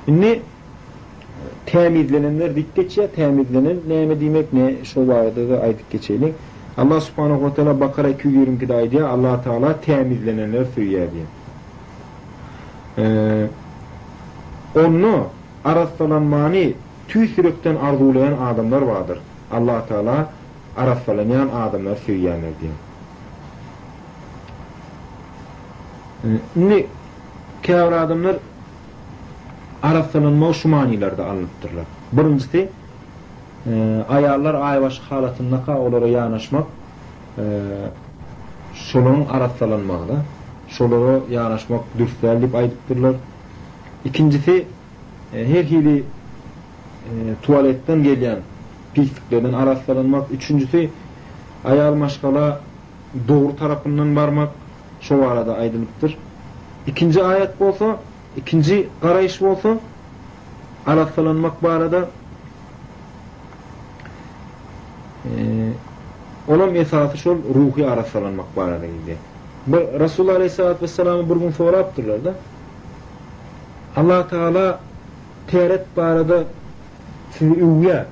Indi tämizlenenler diýip geçýär. Tämizlenen näme diýmek, ne şo barada-da aýdyp geçeýliň. Allah subhanahu wa taala Bakara 222-de aýdýar, Allah Taala tämizlenenleri söýýär diýýär. Onda arassalanmany tüýs ýürekden arzuwlaýan adamlar bardyr. Allah Taala arassalanýan adamlary söýýändir diýýär. Indi käbir adamlar arassalanmagy şu manylarda alnypdyrlar. Birinjisi, aýallar aýbaşy halatyndaka olara ýanaşmak, şolaryň arassalanmagyna, şolara ýanaşmak dürs däl diýip aýdypdyrlar. Ikinjisi, her hili tualetden gelýän pisliklerden arassalanmak. Üçünjisi, aýal maşgala dogry tarapyndan barmak, şo barada aýdylypdyr. Ikinji aýat bolsa, ikinji garaýyş bolsa, arassalanmak barada, olam esasy şol ruhy arassalanmak barada gidýär. Bir Resulullah aleýhissalatu wessalamy bir gün sorapdyrlar-da, Allah Tagala täret barada sizi öwýär.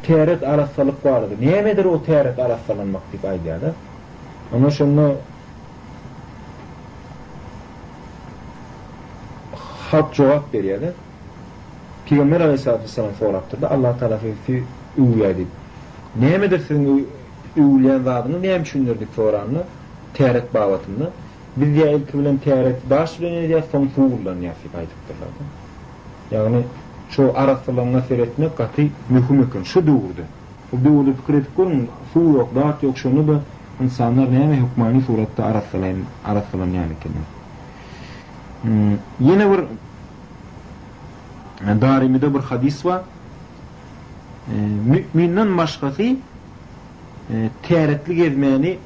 Täret arassalyk barada. Nämedir o täret arassalanmak diýip aýdýar-da. Onda şonda halk jogap berýär-de. Pygamber aleýhissalatu wessalam sorapdyr-da, Allah Tagala sizi öwýär diýip. Nämedir siziň öwülýän zadyňyz näme üçindir diýip soranda, täret babatynda, biz diýýär ilki bilen täreti daş bilen edýäs, soň suw ullanýas diýip aýdypdyrlar-da. Ýagny şo arassalygyňa seretmek gaty möhüm eken şo döwürde. Ol döwürde pikir edip görüň, suw ýok, zat ýok, şonda-da ynsanlar näme hökmany suratda arassalaýyn, arassalanýan ekenler. Ýene bir Darymyda bir hadys bar. Mü'minden başgasy täretli gezmäni,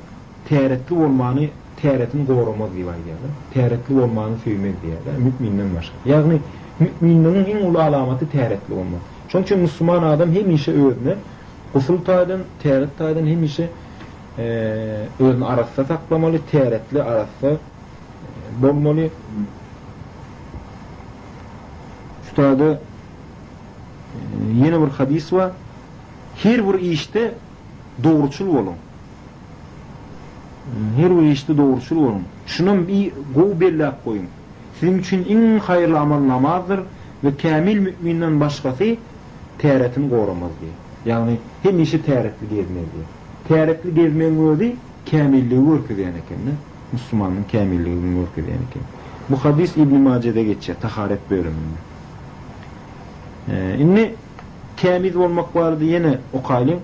täretli bolmany, täretini goramaz diýip aýdýarlar. Täretli bolmany söýmez diýýärler, mü'minden başga. Ýagny mü'minligiň iň uly alamaty täretli bolmak. Şonuň üçin musulman adam hemişe özüne gusul taýdan, täret taýdan hemişe özüni arassa saklamaly, täretli, arassa bolmaly. Şu taýda ýene bir hadys bar. Her bir işde dogruçyl boluň. Her bir işde dogruçyl boluň. Şunam bir gowy belläp goýuň. Siziň üçin iň haýyrly amal namazdyr we kämil müminden başgasy täretini goramaz diýýär. Ýagny hemişe täretli gezmeli diýýär. Täretli gezmegiň özi kämilligi görkezýän eken-de. Musulmanyň kämilligini görkezýän eken. Bu hadys Ibn Majede geçýär, Taharet bölüminde. Indi tämiz bolmak barada ýene okaýlyň.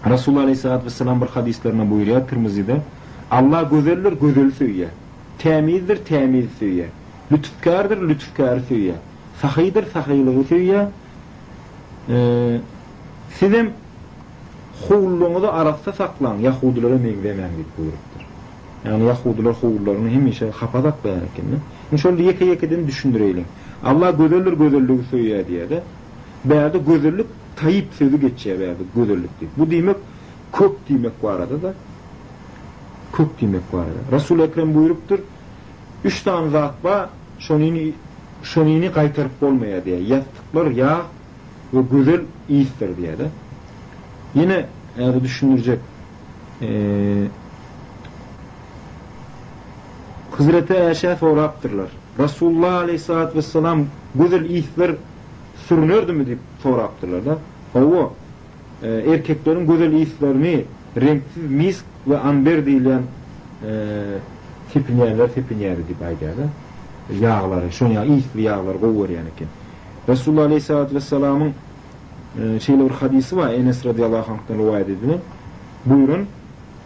Resulullah aleýhissalatu wessalam bir hadyslarynda buýurýar, Tirmizide, Allah gözeldir, gözeli söýýär. Tämizdir, tämizi söýýär. Lütfkärdir, lütfkäri söýýär. Sahydyr, sahylygy söýýär. Sizem howluňyzy arassa saklaň, ýahudylara meňzemäň diýip buýrupdyr. Ýagny ýahudylar howlularyny hemişe hapa saklaýan ekenler. Indi şol ýeke-ýekeden düşündireýliň. Allah gözeldir, gözelligi söýýär diýýär-de. Bärde gözellik taýyp sözi geçýär bärde gözellik diýip. Bu diýmek kök diýmek barada-da. Kök diýmek barada. Resul Ekrem buýrupdyr, Üç sany zat bar, şonyny şonyny gaýtaryp bolmaýar diýýär. Ýassyklar, ýag we gözel ysdyr diýýär-de. Ýene häzir düşündirjek. Hezreti Äşä sorapdyrlar. Rasulullah aleýhissalatu wessalam gözel yslar sürünerdimi diýip sorapdyrlar-da. Hawa, erkekleriň gözel yslaryny reňksiz misk we anber diýilýän sepinýänler sepinýärdi diýip aýdýar-da. Ýaglary, şon ýaly ysly ýaglary gowy görýän eken. Resulullah aleýhissalatu wessalamyň şeýle bir hadysy bar, Enes radiýallahu anhdan rowaýat edilen, buýran,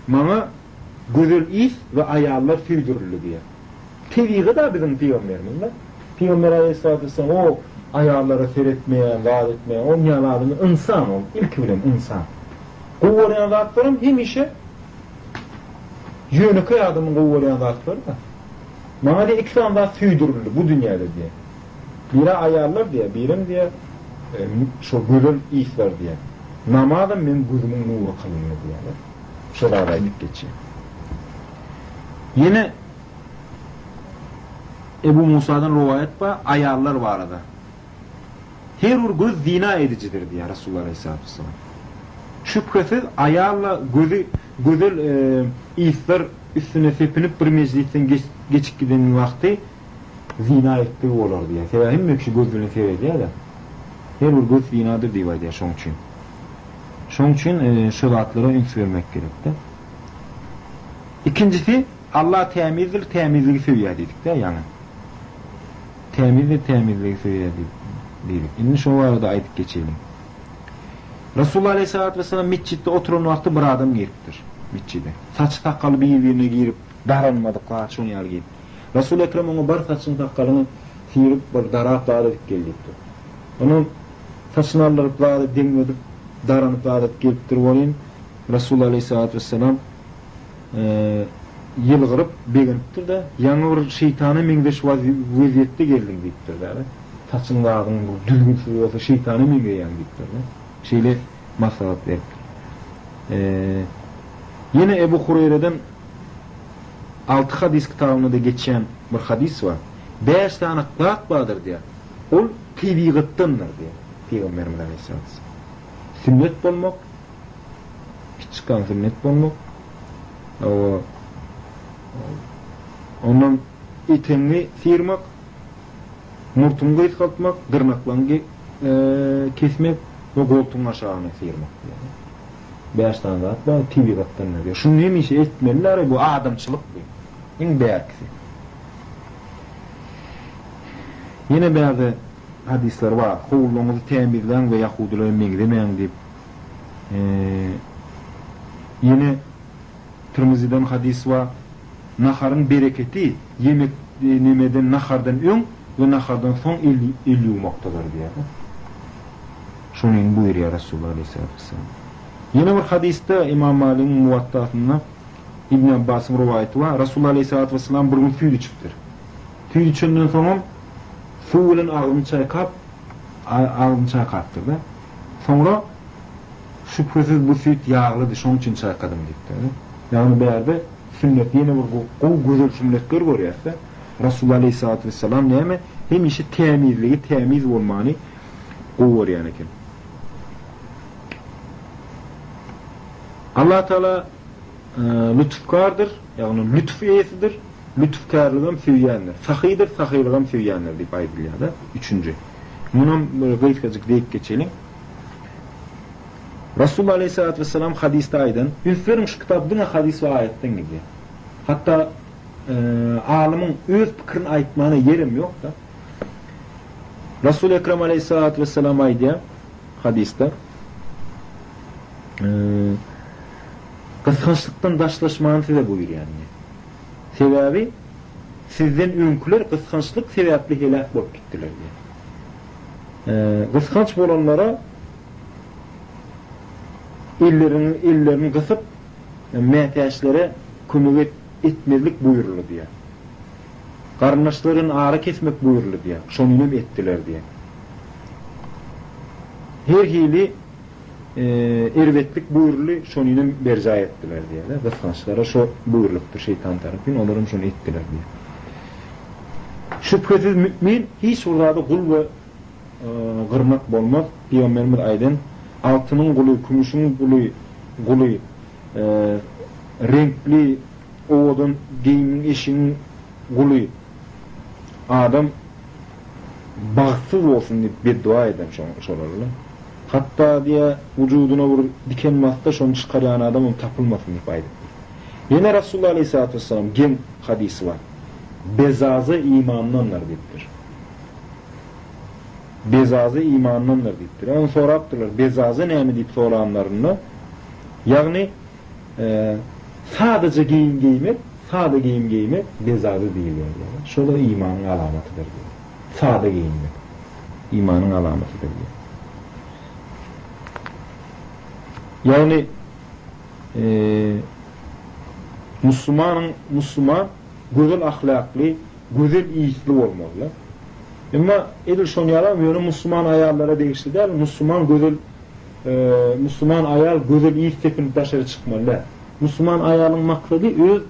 Maňa gözel ys we aýallar söýdürildi diýýär. Tebigy-da biziň pygamberimiz-de. Pygamber aleýhissalatu wessalam o aýallara seretmeýän, zat etmeýän, onuň ýaly adam ynsan ol, ilki bilen ynsan. Gowy görýän zatlaram hemişe ýönekeý adamyň gowy görýän zatlary-da. Maňa diýýär, iki sany zat söýdürildi bu dünýäde diýýär. Biri aýallar diýýär, birem diýýär, şol gözel yslar diýýär. Namazam meň gözümiň nury kylyndy diýýärler. Şo zady aýdyp geçýär. Ýene. Ebu Musadan rowaýat bar, aýallar barada. Her bir göz zina edijidir diýýär Resulullah aleýhissalatu wessalam. Şübhesiz, aýal-da gözi gözel yslar üstüne sepinip bir mejlisden geçip giden wagty zina etdigi bolar diýýär. Sebäbi hemme kişi göz bilen seredýär-de. Her bir göz zinadyr diýip aýdýar şoň üçin. Şoň üçin şu zatlara üns bermek gerek-de. Ikinjisi, Allah tämizdir, tämizligi söýýär diýdik-dä ýaňy. Tämizdir, tämizligi söýýär diýdik. Indi şo barada aýdyp geçeliň. Resulullah aleýhissalatu wessalam metjitde oturan wagty bir adam giripdir metjide. Saçy-sakaly bir-birine girip, daranmadyk zat şoň ýaly girip. Resul Ekrem oňa bar saçyňy-sakalyňy syryp bir darap zat edip gel diýipdir. Onam saçyny aldyryp zady deňledip, daranyp zat edip gelipdir welin, Resulullah aleýhissalatu wessalam ýylgyryp, begenipdir-de, Ýaňy bir şeýtana meňzeş wezýetde geldiň diýipdir-de. Saçyň zadyň bir düzgünsiz bolsa şeýtana meňzeýäň diýipdir-de. Şeýle maslahat beripdir. Ýene Ebu Hureýreden Alty hadys kitabynda-da geçýän bir hadys bar. Bäş sany zat bardyr diýýär. Ol tebigatdandyr diýýär Pygamberimiz aleýhissalatu wessalam. Sünnet bolmak, kiçikan sünnet bolmak, hawa, ondan etegiňi syrmak, murtuňy gysgaltmak, dyrnaklaryňy kesmek we goltugyň aşagyny syrmak diýýär. Bäş sany zat bar, tebigatdan diýýär. Şuny hemişe etmeliler, bu adamçylyk bu. Iň bärkisi. Ýene bärde hadyslar bar. Howluňyzy tämizläň we ýahudylara meňzemäň diýip. Ýene Tirmiziden hadys bar. Naharyň bereketi ýemek nemeden nahardan öň we nahardan soň el el ýuwmakdadyr diýýär. Şonyny buýurýar Resulullah aleýhissalatu wessalam. Ýene bir hadysda Imam Maligiň Muwattasynda Ibn Abbasyň rowaýaty bar. Resulullah aleýhissalatu wessalam bir gün süýt içipdir. Süýt içenden soňam suw bilen agzyny çaýkap, agzyny çaýkapdyr-da. Soňra Şübhesiz bu süýt ýaglydy, şonuň üçin çaýkadym diýipdir. Ýagny bärde sünnet ýene bir gowy gözel sünnetler görýäs-de. Resulullah aleýhissalatu wessalam näme hemişe tämizligi, tämiz bolmany gowy görýän eken. Allah Taala lütufkardyr, ýagny lütuf eýesidir, lütufkärligem söýýändir. Sahydyr, sahylygam söýýändir diýip aýdylýar-da. Üçünji. Munam bir gysgajyk diýip geçeliň. Resulullah aleýhissalatu wessalam hadysda aýdan, üns beriň şu kitap diňe hadys we aýatdan gidýär. Hatda alymyň öz pikirini aýtmana ýerem ýok-da. Resul Ekrem aleýhissalatu wessalam aýdýar hadysda, Gysgançlykdan daşlaşmany size buýurýan diýýär. Sebäbi sizden öňküler gysgançlyk sebäpli heläk bolup gitdiler diýýär. Gysganç bolanlara ellerini ellerini gysyp mätäçlere kömek etmezlik buýruldy diýýär. Garyndaşlaryny ara kesmek buýruldy diýýär. Şonyňam etdiler diýýär. Her hili erbetlik buýruldy, şonyňam berjaý etdiler diýýär. Gysgançlara şo buýrulypdyr şeýtan tarapyn, olaram şony etdiler diýýär. Şübhesiz mümin hiç bir zada gul we gyrnak bolmaz. Pygamberimiz aýdan, Altynyň guly, kümüşiň guly, guly, reňkli, owadan geýimiň, eşigiň guly adam bagtsyz bolsun diýip beddua eden şolarla. Hatda diýýär, wujudyna bir diken bassa, şony çykarýan adamam tapylmasyn diýip aýdypdyr. Ýene Rasulullah aleýhissalatu wessalam geň hadysy bar. Bezazy imandandyr diýipdir. Bezazy imandandyr diýipdir. Ony sorapdyrlar, bezazy näme diýip soranlarynda, ýagny sadaja geýim geýmek, sada geýim geýmek bezazy diýilýär diýýär. Şo-da imanyň alamatydyr diýýär. Sada geýinmek imanyň alamatydyr diýýär. Ýagny musulmanyň musulman gözel ahlakly, gözel ysly bolmaly. Emma edil şonuň ýalam ýöne musulman aýallara degişli däl, musulman gözel musulman aýal gözel ys sepinip daşary çykmaly däl. Musulman aýalyň maksady öz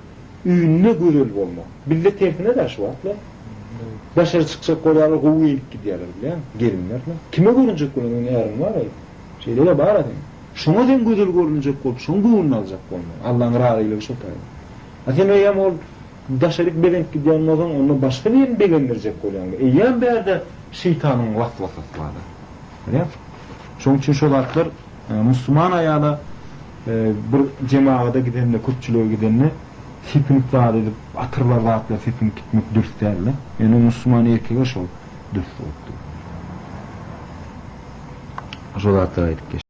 öýünde gözel bolmak. Bizde tersine-dä şu wagtlar. Daşary çykjak bolýarlar, gowy geýnip gidýärler, bilýäňmi? Gelinler. Kime görünjek bolýaň, seň äriň bar-aý. Şeýle-de bar-a seň. Şoňa sen gözel görünjek bolup, şoň göwnüni aljak bolmaly. Allaň razylygy şo taýda. A sen eýýäm ol daşaryk begenip gidýän bolsaň, onda başga birini begendirjek bolýaň. Eýýäm bärde şeýtanyň was-wasasy bar-da. Görýäňmi? Şoň üçin şo zatlar musulman aýala bir jemagada gidende, köpçülige gidende sepinip zat edip, atyrlar zatlar sepinip gitmek dürs däl-de. Ýöne musulman erkege şol dürs bolup dur. Şo zatlary aýdyp geçdim.